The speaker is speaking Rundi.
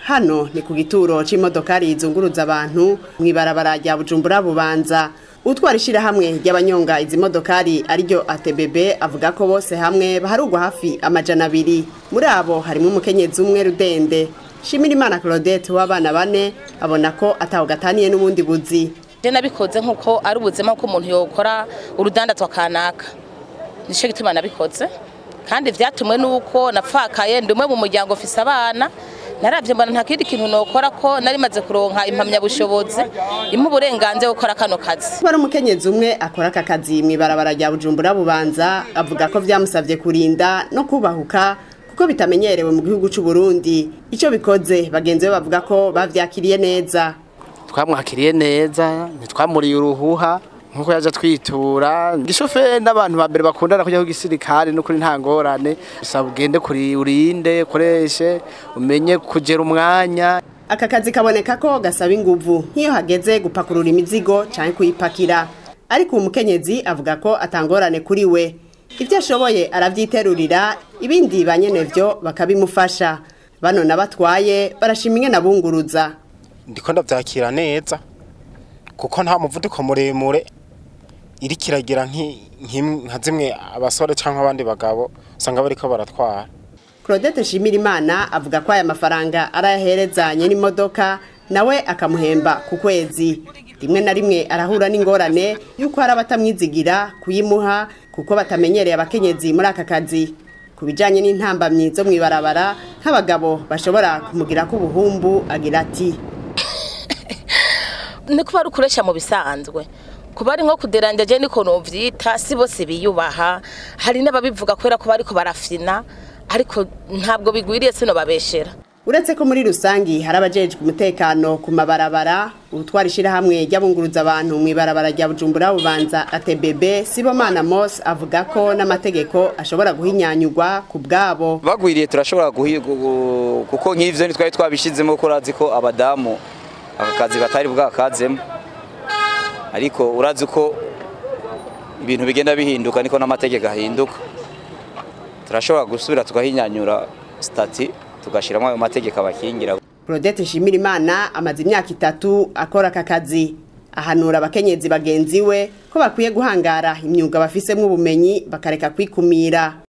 Hano ni ku gituro c'imodokari izunguruza abantu mw'ibarabara rya Bujumbura Bubanza. Utwara ishirahamwe ry'abanyonga izi modokari ariryo ATBB avuga ko bose hamwe baharugwa hafi 200. Muri abo harimo umukenyezi umwe rudende. Shimirimana Claudette w'abana bane abona ko ataho gataniye n'ubundi buzi. Je nabikoze nkuko ari ubuzima ko umuntu yokora urudandazwa kanaka. Nico gituma nabikoze. Kandi vyatumwe nuko napfakaye ndi umwe mu muryango ofise abana. Naravye mbona nta kindi kintu nokora ko nari maze kuronka impamya bushobozi impa uburenganzira gukora kano kazi. Bari umukenyezi umwe akora aka kazi mw'ibarabara rya Bujumbura Bubanza avuga ko vyamusavye kurinda no kubahuka kuko bitamenyerewe mu gihugu c'u Burundi. Ico bikoze bagenzi be bavuga ko bavyakiriye neza. Twamwakiriye neza, ntitwamuriye uruhuha nkuko yaje twitura. Gishoferi n'abantu ba mbere bakundana kujya ku gisirikare no kuri ntangorane, bisaba ugende kuri urinde ukoreshe umenye kugera umwanya. Aka kazi kaboneka ko gasaba inguvu nk'iyo hageze gupakurura imizigo canke kuyipakira. Ariko umukenyezi avuga ko atangorane kuri we, ivyo ashoboye aravyiterurira, ibindi banyenevyo bakabimufasha. Bano nabatwaye barashima ingene abunguruza. Ndiko ndavyakira neza kuko nta muvuduko muremure iri kiragira nka zimwe abasore canke abandi bagabo usanga bariko baratwara. Claudette Shimirimana avuga ko aya mafaranga arayaherezanye n'imodoka nawe akamuhemba ku kwezi. Rimwe na rimwe arahura n'ingorane yuko hari abatamwizigira kuyimuha kuko batamenyereye abakenyezi muri aka kazi. Ku bijanye n'intambamyi zo mw'ibarabara nk'abagabo bashobora kumugira ko ubuhumbu agira ati ni kuba ari ukuresha mu bisanzwe, kuba ari nko kuderanja je niko novyita, si bose biyubaha, hari n'ababivuga kubera ko bariko barafyina, ariko ntabwo bigwiriye sino babeshera. Uretse ko muri rusangi hari abajejwe umutekano ku mabarabara, utwara ishirahamwe ry'abunguruza abantu mw'ibarabara rya Bujumbura Bubanza ATBB Sibomana Mos avuga ko n'amategeko ashobora guhinyanyurwa ku bwabo. Bagwiriye turashobora kuko nk'ivyo ntitwari twabishizemo ko urazi ko abadamu aka kazi batari bwakazemo, ariko urazi ko ibintu bigenda bihinduka niko n'amategeko ahinduka. Turashobora gusubira tugahinyanyura stati tugashiramo ayo mategeko abakingira. Claudette Shimirimana amaze imyaka 3 akora aka kazi. Ahanura abakenyezi bagenzi we ko bakwiye guhangara imyuga bafisemwo ubumenyi bakareka kwikumira.